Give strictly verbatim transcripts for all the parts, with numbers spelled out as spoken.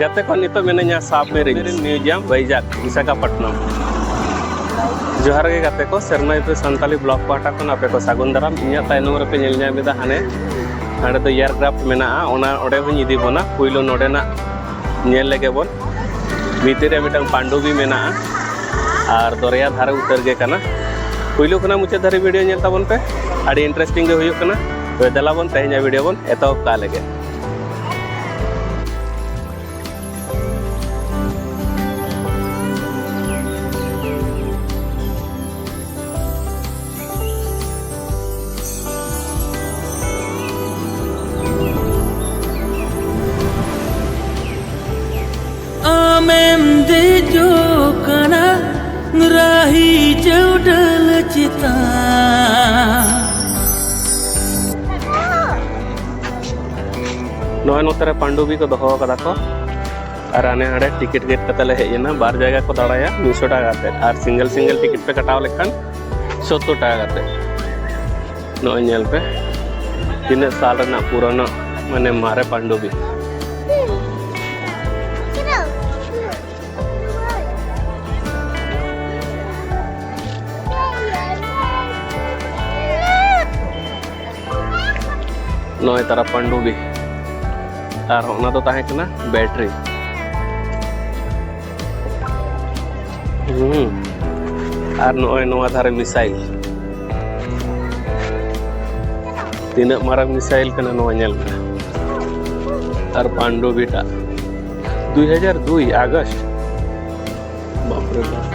ᱜᱟᱛᱮ ᱠᱚ, ᱱᱤᱛᱚᱜ ᱢᱮᱱᱟᱹᱧᱟ ᱥᱟᱵᱢᱮᱨᱤᱱ ᱢᱤᱭᱩᱡᱤᱭᱟᱢ ᱵᱟᱭᱡᱟᱠ, ᱵᱤᱥᱟᱠᱷᱟᱯᱟᱴᱱᱟᱢ᱾ ᱡᱚᱦᱟᱨ ᱜᱮ ᱜᱟᱛᱮ ᱠᱚ, ᱥᱮᱨᱢᱟ ᱧᱩᱛᱩᱢ ᱥᱟᱱᱛᱟᱞᱤ ᱵᱞᱚᱜ ᱯᱟᱦᱴᱟ ᱠᱷᱚᱱ ᱟᱯᱮ ᱠᱚ ᱥᱟᱹᱜᱩᱱ ᱫᱟᱨᱟᱢ᱾ ᱤᱧᱟᱹᱜ ᱛᱟᱭᱱᱚᱢ ᱨᱮᱯᱮ ᱧᱮᱞ ᱧᱟᱢ ᱮᱫᱟ ᱦᱟᱱᱮ, ᱦᱟᱸᱰᱮ ᱫᱚ ᱮᱭᱟᱨᱠᱨᱟᱯᱴ ᱢᱮᱱᱟᱜᱼᱟ, ᱚᱱᱟ ᱚᱸᱰᱮ ᱦᱚᱸᱧ ᱤᱫᱤ ᱵᱚᱱᱟ᱾ ᱯᱩᱭᱞᱩ ᱱᱚᱰᱮᱱᱟᱜ ᱧᱮᱞ ᱞᱮᱜᱮ ᱵᱚᱱ᱾ ᱵᱷᱤᱛᱤᱨ ᱨᱮ ᱢᱤᱫᱴᱟᱝ ᱯᱟᱱᱰᱩᱵᱤ ᱢᱮᱱᱟᱜᱼᱟ ᱟᱨ ᱫᱚᱨᱭᱟ ᱫᱷᱟᱨᱮ ᱩᱛᱟᱹᱨ ᱜᱮ ᱠᱟᱱᱟ᱾ ᱯᱩᱭᱞᱩ ᱠᱷᱚᱱᱟᱜ ᱢᱩᱪᱟᱹᱫ ᱫᱷᱟᱹᱨᱤᱡ ᱵᱷᱤᱰᱤᱭᱳ ᱧᱮᱞ ᱛᱟᱵᱚᱱ ᱯᱮ, ᱟᱹᱰᱤ ᱤᱱᱴᱟᱨᱮᱥᱴᱤᱝ ᱜᱮ ᱦᱩᱭᱩᱜ ᱠᱟᱱᱟ᱾ ᱛᱚᱵᱮ ᱫᱮᱞᱟ ᱵᱚᱱ ᱛᱮᱦᱮᱧᱟᱜ ᱵᱷᱤᱰᱤᱭᱳ ᱵᱚᱱ ᱮᱛᱚᱦᱚᱵ ᱠᱟᱜ ᱞᱮᱜᱮ᱾ ᱟᱢᱮᱢ ᱫᱮᱡᱚᱜ ᱠᱟᱱᱟ ᱨᱟᱦᱤ ᱪᱟᱹᱣᱰᱟᱹᱞ ᱪᱮᱛᱟᱱ᱾ ᱱᱚᱜᱼᱚᱭ ᱱᱚᱛᱮ ᱨᱮ ᱯᱟᱱᱰᱩᱵᱤ ᱠᱚ ᱫᱚᱦᱚ ᱟᱠᱟᱫᱟ ᱠᱚ᱾ ᱟᱨ ᱦᱟᱱᱮ ᱦᱟᱸᱰᱮ ᱴᱤᱠᱤᱴ ᱜᱮᱫ ᱠᱟᱛᱮ ᱞᱮ ᱦᱮᱡ ᱮᱱᱟ᱾ ᱵᱟᱨ ᱡᱟᱭᱜᱟ ᱠᱚ ᱫᱟᱬᱟᱭᱟ, ᱢᱤᱫᱥᱚ ᱴᱟᱠᱟ ᱠᱟᱛᱮ, ᱟᱨ ᱥᱤᱝᱜᱮᱞ ᱥᱤᱝᱜᱮᱞ ᱴᱤᱠᱤᱴ ᱯᱮ ᱠᱟᱴᱟᱣ ᱞᱮᱠᱷᱟᱱ ᱥᱚᱛᱛᱚᱨ ᱴᱟᱠᱟ ᱠᱟᱛᱮ᱾ ᱱᱚᱜᱼᱚᱭ ᱧᱮᱞ ᱯᱮ, ᱛᱤᱱᱟᱹᱜ ᱥᱟᱞ ᱨᱮᱱᱟᱜ ᱯᱩᱨᱟᱱᱟ, ᱢᱟᱱᱮ ᱢᱟᱨᱮ ᱯᱟᱱᱰᱩᱵᱤ᱾ ᱱᱚᱜᱼᱚᱭ ᱛᱟᱨᱟ ᱯᱟᱱᱰᱩᱵᱤ᱾ ᱟᱨ ᱚᱱᱟ ᱫᱚ ᱛᱟᱦᱮᱸ ᱠᱟᱱᱟ ᱵᱮᱴᱨᱤ᱾ ᱦᱩᱸ᱾ ᱟᱨ ᱱᱚᱜᱼᱚᱭ ᱱᱚᱣᱟ ᱫᱷᱟᱨᱮ ᱢᱤᱥᱟᱭᱤᱞ᱾ ᱛᱤᱱᱟᱹᱜ ᱢᱟᱨᱟᱝ ᱢᱤᱥᱟᱭᱤᱞ ᱠᱟᱱᱟ ᱱᱚᱣᱟ, ᱧᱮᱞ ᱢᱮ᱾ ᱟᱨ ᱯᱟᱱᱰᱩᱵᱤᱴᱟᱜ ᱫᱩᱭ ᱦᱟᱡᱟᱨ ᱫᱩᱭ ᱟᱜᱚᱥᱴ᱾ ᱵᱟᱯ ᱨᱮ ᱵᱟᱯ᱾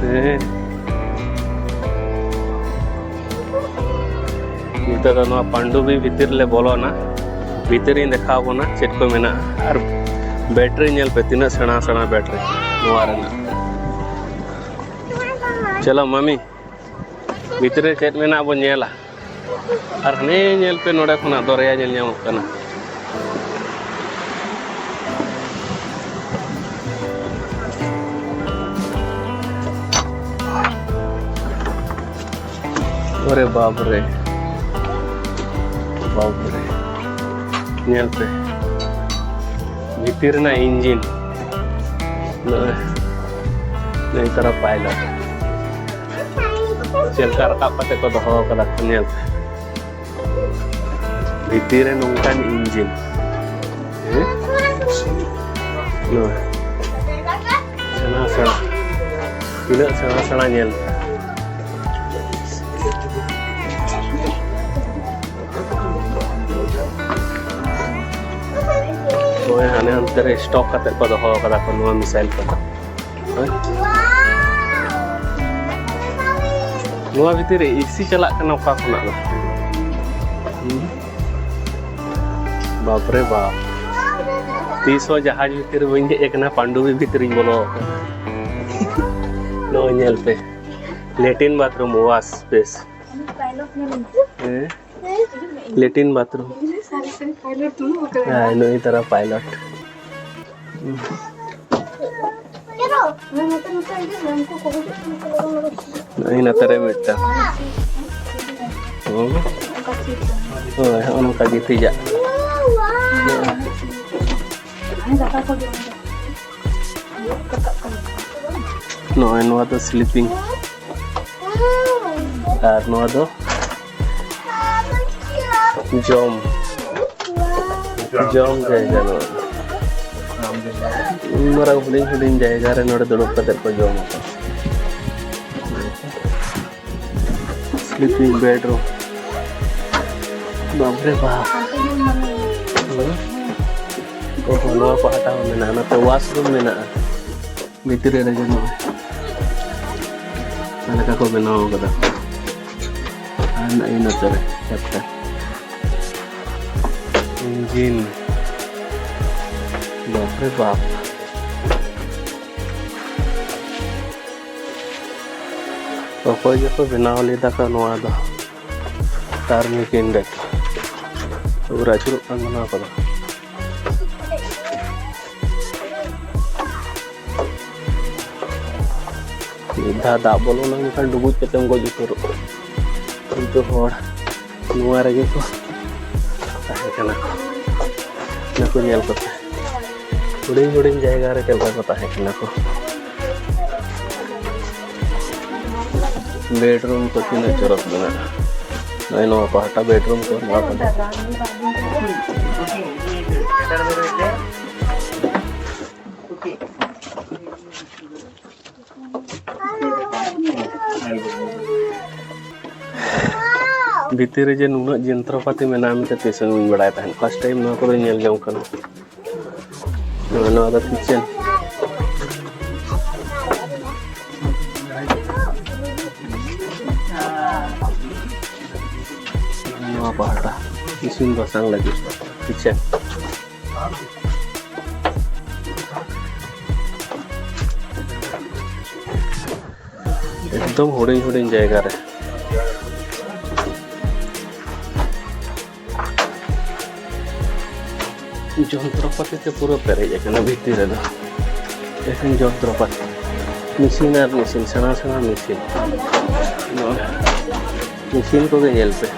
ᱦᱮᱸ᱾ ᱱᱤᱛᱚᱜ ᱫᱚ ᱱᱚᱣᱟ ᱯᱟᱱᱰᱩᱵᱤ ᱵᱷᱤᱛᱤᱨ ᱞᱮ ᱵᱚᱞᱚᱱᱟ᱾ ᱵᱷᱤᱛᱤᱨ ᱤᱧ ᱫᱮᱠᱷᱟᱣ ᱵᱚᱱᱟ ᱪᱮᱫ ᱠᱚ ᱢᱮᱱᱟᱜᱼᱟ᱾ ᱟᱨ ᱵᱮᱴᱨᱤ ᱧᱮᱞ ᱯᱮ, ᱛᱤᱱᱟᱹᱜ ᱥᱮᱬᱟ ᱥᱮᱬᱟ ᱵᱮᱴᱨᱤ ᱱᱚᱣᱟ ᱨᱮᱱᱟᱜ᱾ ᱪᱚᱞᱚ ᱢᱟᱢᱤ, ᱵᱷᱤᱛᱨᱤ ᱨᱮ ᱪᱮᱫ ᱢᱮᱱᱟᱜᱼᱟ ᱵᱚᱱ ᱧᱮᱞᱟ᱾ ᱟᱨ ᱦᱟᱱᱮ ᱧᱮᱞ ᱯᱮ, ᱱᱚᱰᱮ ᱠᱷᱚᱱᱟᱜ ᱫᱚᱨᱭᱟ ᱧᱮᱞ ᱧᱟᱢᱚᱜ ᱠᱟᱱᱟ᱾ ᱚᱨᱮ ᱵᱟᱯ ᱨᱮ, ᱵᱟᱯ ᱨᱮ, ᱧᱮᱞ ᱯᱮ, ᱵᱷᱤᱛᱤᱨ ᱨᱮᱱᱟᱜ ᱤᱧᱡᱤᱱ ᱱᱚᱜᱼᱚᱭ ᱱᱚᱜᱼᱚᱭ ᱛᱟᱨᱟ ᱯᱟᱭᱞᱚᱴ ᱪᱮᱫ ᱞᱮᱠᱟ ᱨᱟᱠᱟᱵ ᱠᱟᱛᱮ ᱠᱚ ᱫᱚᱦᱚ ᱠᱟᱫᱟ ᱠᱚ᱾ ᱧᱮᱞ ᱯᱮ, ᱵᱷᱤᱛᱤᱨ ᱨᱮ ᱱᱚᱝᱠᱟᱱ ᱤᱧᱡᱤᱱ᱾ ᱦᱮᱸ? ᱱᱚᱣᱟ ᱥᱮᱬᱟ ᱥᱮᱬᱟ, ᱛᱤᱱᱟᱹᱜ ᱥᱮᱬᱟ ᱥᱮᱬᱟ ᱧᱮᱞ ᱯᱮ᱾ ᱱᱚᱜᱼᱚᱭ ᱦᱟᱱᱮ ᱦᱟᱱᱛᱮ ᱨᱮ ᱥᱴᱚᱠ ᱠᱟᱛᱮ ᱠᱚ ᱫᱚᱦᱚ ᱠᱟᱫᱟ ᱠᱚ ᱱᱚᱣᱟ ᱢᱤᱥᱟᱭᱤᱞ ᱠᱚᱫᱚ᱾ ᱱᱚᱣᱟ ᱵᱷᱤᱛᱤᱨ ᱨᱮ ᱮᱥᱤ ᱪᱟᱞᱟᱜ ᱠᱟᱱᱟ ᱚᱠᱟ ᱠᱷᱚᱱᱟᱜ ᱫᱚ? ᱦᱩᱸ? ᱵᱟᱯ ᱨᱮ ᱵᱟᱯ, ᱛᱤᱥ ᱦᱚᱸ ᱡᱟᱦᱟᱡᱽ ᱵᱷᱤᱛᱤᱨ ᱨᱮ ᱵᱟᱹᱧ ᱫᱮᱡ ᱟᱠᱟᱱᱟ, ᱯᱟᱱᱰᱩᱵᱤ ᱵᱷᱤᱛᱤᱨ ᱤᱧ ᱵᱚᱞᱚ ᱟᱠᱟᱱᱟ᱾ ᱱᱚᱜᱼᱚᱭ ᱧᱮᱞ ᱯᱮ, ᱞᱮᱴᱤᱱ ᱵᱟᱛᱷᱨᱩᱢ, ᱣᱟᱥ ᱥᱯᱮᱥ᱾ ᱯᱟᱭᱞᱚᱴ ᱧᱮᱞ ᱢᱮ᱾ ᱦᱮᱸ, ᱞᱮᱴᱤᱱ ᱵᱟᱛᱷᱨᱩᱢ᱾ ᱥᱟᱨᱤ ᱥᱟᱨᱤ ᱯᱟᱭᱞᱚᱴ ᱫᱩᱲᱩᱵ ᱟᱠᱟᱱᱟ᱾ ᱦᱮᱸ, ᱱᱩᱭ ᱛᱟᱨᱟ ᱯᱟᱭᱞᱚᱴ᱾ ᱱᱚᱜᱼᱚᱭ ᱱᱚᱛᱮ ᱨᱮ ᱢᱤᱫᱴᱟᱝ᱾ ᱦᱳᱭ, ᱦᱳᱭ, ᱦᱚᱸᱜᱼᱚ ᱱᱚᱝᱠᱟ ᱜᱤᱛᱤᱡᱟᱜ᱾ ᱱᱚᱜᱼᱚᱭ ᱱᱚᱣᱟ ᱫᱚ ᱥᱞᱤᱯᱤᱝ᱾ ᱟᱨ ᱱᱚᱣᱟ ᱫᱚ ᱡᱚᱢ, ᱡᱚᱢ ᱡᱟᱭᱜᱟ ᱱᱚᱣᱟ ᱫᱚ᱾ ᱩᱱ ᱢᱟᱨᱟᱝ ᱦᱩᱰᱤᱧ ᱦᱩᱰᱤᱧ ᱡᱟᱭᱜᱟ ᱨᱮ ᱱᱚᱰᱮ ᱫᱩᱲᱩᱵ ᱠᱟᱛᱮ ᱠᱚ ᱡᱚᱢ ᱟᱠᱚ᱾ ᱥᱞᱤᱯᱤᱝ ᱵᱮᱰᱨᱩᱢ᱾ ᱵᱟᱯ ᱨᱮ ᱵᱟᱯ᱾ ᱦᱮᱸ? ᱚᱦᱚ, ᱱᱚᱣᱟ ᱯᱟᱦᱴᱟ ᱦᱚᱸ ᱢᱮᱱᱟᱜᱼᱟ, ᱱᱚᱛᱮ ᱣᱟᱥᱨᱩᱢ ᱢᱮᱱᱟᱜᱼᱟ᱾ ᱵᱷᱤᱛᱨᱤ ᱨᱮᱜᱮ ᱱᱚᱜᱼᱚᱭ ᱚᱠᱟ ᱞᱮᱠᱟ ᱠᱚ ᱵᱮᱱᱟᱣ ᱠᱟᱫᱟ᱾ ᱟᱨ ᱱᱚᱜᱼᱚᱭ ᱱᱚᱛᱮ ᱨᱮ ᱪᱮᱯᱴᱟᱨ ᱤᱧᱡᱤᱱ᱾ ᱵᱟᱯ ᱨᱮ ᱵᱟᱯ᱾ ᱚᱠᱚᱭ ᱡᱮᱠᱚ ᱵᱮᱱᱟᱣ ᱞᱮᱫᱟ ᱠᱚ ᱱᱚᱣᱟ ᱫᱚ, ᱛᱟᱨ ᱢᱮᱠᱤᱱ ᱰᱮᱴ᱾ ᱯᱩᱨᱟᱹ ᱟᱹᱪᱩᱨᱚᱜ ᱠᱟᱱ ᱫᱚ ᱱᱚᱣᱟ ᱠᱚᱫᱚ᱾ ᱢᱤᱫ ᱫᱷᱟᱣ ᱫᱟᱜ ᱵᱚᱞᱚ ᱞᱮᱱᱠᱷᱟᱱ ᱰᱩᱵᱩᱡ ᱠᱟᱛᱮᱢ ᱜᱚᱡ ᱩᱛᱟᱹᱨᱚᱜᱼᱟ᱾ ᱠᱤᱱᱛᱩ ᱦᱚᱲ ᱱᱚᱣᱟ ᱨᱮᱜᱮ ᱠᱚ ᱛᱟᱦᱮᱸ ᱠᱟᱱᱟ ᱠᱚ᱾ ᱠᱚ ᱧᱮᱞ ᱠᱚᱯᱮ, ᱦᱩᱰᱤᱧ ᱦᱩᱰᱤᱧ ᱡᱟᱭᱜᱟ ᱨᱮ ᱪᱮᱫ ᱞᱮᱠᱟ ᱠᱚ ᱛᱟᱦᱮᱸ ᱠᱟᱱᱟ ᱠᱚ᱾ ᱵᱮᱰᱨᱩᱢ ᱠᱚ ᱛᱤᱱᱟᱹᱜ ᱪᱚᱨᱚᱠ ᱢᱮᱱᱟᱜᱼᱟ᱾ ᱱᱚᱜᱼᱚᱭ ᱱᱚᱣᱟ ᱯᱟᱦᱴᱟ ᱵᱮᱰᱨᱩᱢ ᱠᱚ, ᱱᱚᱣᱟ ᱯᱟᱦᱴᱟ᱾ ᱵᱷᱤᱛᱤᱨ ᱨᱮ ᱡᱮ ᱱᱩᱱᱟᱹᱜ ᱡᱚᱱᱛᱨᱚᱯᱟᱹᱛᱤ ᱢᱮᱱᱟᱜᱼᱟ ᱢᱮᱱᱛᱮ ᱛᱤᱥ ᱦᱚᱸ ᱵᱟᱹᱧ ᱵᱟᱲᱟᱭ ᱛᱟᱦᱮᱸᱫ᱾ ᱯᱷᱟᱥᱴ ᱴᱟᱭᱤᱢ ᱱᱚᱣᱟ ᱠᱚᱫᱚᱧ ᱧᱮᱞ ᱡᱚᱝ ᱠᱟᱱᱟ᱾ ᱱᱚᱣᱟ, ᱱᱚᱣᱟ ᱫᱚ ᱠᱤᱪᱮᱱ᱾ ᱱᱚᱣᱟ ᱯᱟᱦᱴᱟ ᱤᱥᱤᱱ ᱵᱟᱥᱟᱝ ᱞᱟᱹᱜᱤᱫ ᱠᱤᱪᱮᱱ᱾ ᱮᱠᱫᱚᱢ ᱦᱩᱰᱤᱧ ᱦᱩᱰᱤᱧ ᱡᱟᱭᱜᱟ ᱨᱮ᱾ ᱡᱚᱱᱛᱨᱚᱯᱟᱹᱛᱤ ᱛᱮ ᱯᱩᱨᱟᱹ ᱯᱮᱨᱮᱡ ᱟᱠᱟᱱᱟ ᱵᱷᱤᱛᱤᱨ ᱨᱮᱫᱚ᱾ ᱮᱠᱷᱮᱱ ᱡᱚᱱᱛᱨᱚᱯᱟᱹᱛᱤ, ᱢᱮᱥᱤᱱ ᱟᱨ ᱢᱮᱥᱤᱱ, ᱥᱮᱬᱟ ᱥᱮᱬᱟ ᱢᱮᱥᱤᱱ᱾ ᱱᱚᱜᱼᱚᱭ ᱢᱮᱥᱤᱱ ᱠᱚᱜᱮ ᱧᱮᱞ ᱯᱮ᱾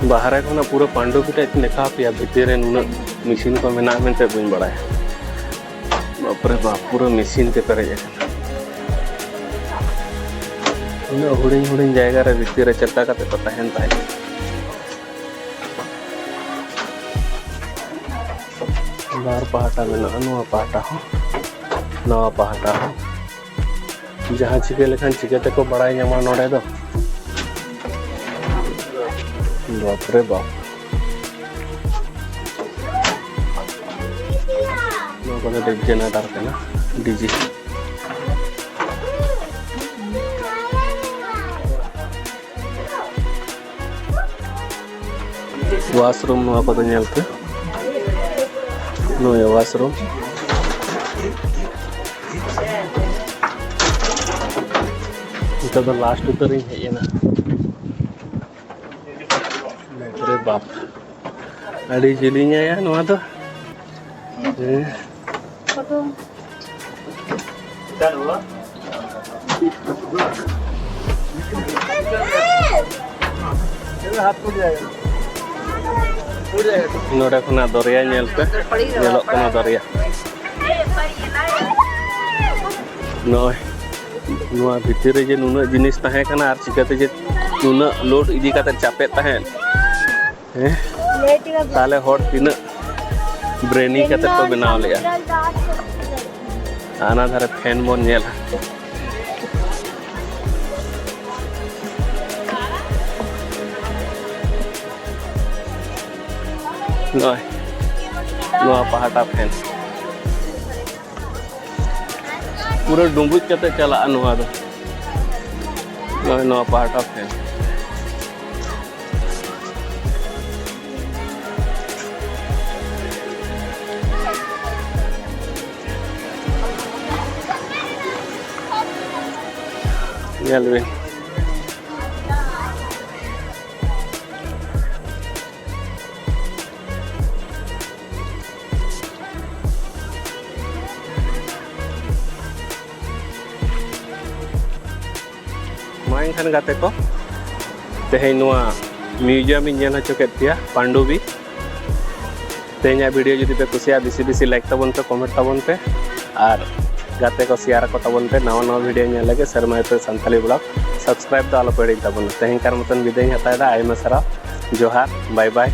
ᱵᱟᱦᱨᱮ ᱠᱷᱚᱱᱟᱜ ᱯᱩᱨᱟᱹ ᱯᱟᱱᱰᱩ ᱠᱟᱛᱮ ᱫᱮᱠᱷᱟᱣ ᱯᱮᱭᱟ, ᱵᱷᱤᱛᱤᱨ ᱨᱮ ᱱᱩᱱᱟᱹᱜ ᱢᱮᱥᱤᱱ ᱠᱚ ᱢᱮᱱᱟᱜᱼᱟ ᱢᱮᱱᱛᱮ ᱵᱟᱹᱧ ᱵᱟᱲᱟᱭᱟ᱾ ᱵᱟᱯᱨᱮ ᱵᱟᱯ, ᱯᱩᱨᱟᱹ ᱢᱮᱥᱤᱱ ᱛᱮ ᱯᱮᱨᱮᱡ ᱟᱠᱟᱱᱟ᱾ ᱩᱱᱟᱹᱜ ᱦᱩᱰᱤᱧ ᱦᱩᱰᱤᱧ ᱡᱟᱭᱜᱟ ᱨᱮ ᱵᱷᱤᱛᱤᱨ ᱨᱮ ᱪᱮᱫ ᱞᱮᱠᱟ ᱠᱟᱛᱮ ᱠᱚ ᱛᱟᱦᱮᱱ ᱛᱟᱦᱮᱸᱫ? ᱵᱟᱨ ᱯᱟᱦᱴᱟ ᱢᱮᱱᱟᱜᱼᱟ, ᱱᱚᱣᱟ ᱯᱟᱦᱴᱟ ᱦᱚᱸ, ᱱᱚᱣᱟ ᱯᱟᱦᱴᱟ ᱦᱚᱸ᱾ ᱡᱟᱦᱟᱸ ᱪᱤᱠᱟᱹ ᱞᱮᱠᱷᱟᱱ ᱪᱤᱠᱟᱹ ᱛᱮᱠᱚ ᱵᱟᱲᱟᱭ ᱧᱟᱢᱟ ᱱᱚᱰᱮ ᱫᱚ? ᱵᱟᱯ ᱨᱮ ᱵᱟᱯ᱾ ᱱᱚᱣᱟ ᱠᱚᱫᱚ ᱡᱮᱱᱟᱨᱮᱴᱟᱨ ᱠᱟᱱᱟ, ᱰᱤᱡᱤ᱾ ᱣᱟᱥᱨᱩᱢ ᱱᱚᱣᱟ ᱠᱚᱫᱚ ᱧᱮᱞ ᱯᱮ, ᱱᱚᱣᱟ ᱣᱟᱥᱨᱩᱢ᱾ ᱱᱤᱛᱚᱜ ᱫᱚ ᱞᱟᱥᱴ ᱩᱛᱟᱹᱨᱤᱧ ᱦᱮᱡ ᱮᱱᱟ᱾ ᱵᱟᱯ ᱨᱮ ᱵᱟᱯ, ᱟᱹᱰᱤ ᱡᱤᱞᱤᱧᱟ ᱭᱟ ᱱᱚᱣᱟ ᱫᱚ᱾ ᱦᱮᱸ᱾ ᱱᱚᱰᱮ ᱠᱷᱚᱱᱟᱜ ᱫᱚᱨᱭᱟ ᱧᱮᱞ ᱯᱮ, ᱧᱮᱞᱚᱜ ᱠᱟᱱᱟ ᱫᱚᱨᱭᱟ᱾ ᱱᱚᱜᱼᱚᱭ ᱱᱚᱣᱟ ᱵᱷᱤᱛᱤᱨ ᱨᱮ ᱡᱮ ᱱᱩᱱᱟᱹᱜ ᱡᱤᱱᱤᱥ ᱛᱟᱦᱮᱸ ᱠᱟᱱᱟ ᱟᱨ ᱪᱤᱠᱟᱹᱛᱮ ᱡᱮ ᱱᱩᱱᱟᱹᱜ ᱞᱳᱰ ᱤᱫᱤ ᱠᱟᱛᱮ ᱪᱟᱯᱮᱜ ᱛᱟᱦᱮᱸᱫ, ᱦᱮᱸ? ᱛᱟᱦᱞᱮ ᱦᱚᱲ ᱛᱤᱱᱟᱹᱜ ᱵᱨᱮᱱᱤ ᱠᱟᱛᱮ ᱠᱚ ᱵᱮᱱᱟᱣ ᱞᱮᱜᱼᱟ᱾ ᱦᱟᱱᱟ ᱫᱷᱟᱨᱮ ᱯᱷᱮᱱ ᱵᱚᱱ ᱧᱮᱞᱟ᱾ ᱱᱚᱜᱼᱚᱭ ᱱᱚᱣᱟ ᱯᱟᱦᱴᱟ ᱯᱷᱮᱱ ᱯᱩᱨᱟᱹ ᱰᱩᱸᱵᱩᱡ ᱠᱟᱛᱮ ᱪᱟᱞᱟᱜᱼᱟ ᱱᱚᱣᱟ ᱫᱚ᱾ ᱱᱚᱜᱼᱚᱭ ᱱᱚᱣᱟ ᱯᱟᱦᱴᱟ ᱯᱷᱮᱱ᱾ ᱧᱮᱞ ᱵᱤᱱ᱾ ᱢᱟ ᱮᱱᱠᱷᱟᱱ ᱜᱟᱛᱮ ᱠᱚ, ᱛᱮᱦᱮᱧ ᱱᱚᱣᱟ ᱢᱤᱭᱩᱡᱤᱭᱟᱢ ᱤᱧ ᱧᱮᱞ ᱦᱚᱪᱚ ᱠᱮᱫ ᱯᱮᱭᱟ, ᱯᱟᱱᱰᱩᱵᱤ᱾ ᱛᱮᱦᱮᱧᱟᱜ ᱵᱷᱤᱰᱤᱭᱳ ᱡᱩᱫᱤ ᱯᱮ ᱠᱩᱥᱤᱭᱟᱜᱼᱟ, ᱵᱮᱥᱤ ᱵᱮᱥᱤ ᱞᱟᱭᱤᱠ ᱛᱟᱵᱚᱱ ᱯᱮ, ᱠᱚᱢᱮᱱᱴ ᱛᱟᱵᱚᱱ ᱯᱮ, ᱟᱨ ᱜᱟᱛᱮ ᱠᱚ ᱥᱮᱭᱟᱨ ᱟᱠᱚ ᱛᱟᱵᱚᱱ ᱯᱮ᱾ ᱱᱟᱣᱟ ᱱᱟᱣᱟ ᱵᱷᱤᱰᱤᱭᱳ ᱧᱮᱞ ᱞᱟᱹᱜᱤᱫ ᱥᱮᱨᱢᱟ I P Santali blog subscribe ᱫᱚ ᱟᱞᱚ ᱯᱮ ᱦᱤᱲᱤᱧ ᱛᱟᱵᱚᱱᱟ᱾ ᱛᱮᱦᱮᱧ ᱠᱟᱨ ᱢᱚᱛᱚᱱ ᱵᱤᱫᱟᱹᱭ ᱤᱧ ᱦᱟᱛᱟᱣ ᱮᱫᱟ᱾ ᱟᱭᱢᱟ ᱥᱟᱨᱦᱟᱣ, ᱡᱚᱦᱟᱨ, ᱵᱟᱭ ᱵᱟᱭ᱾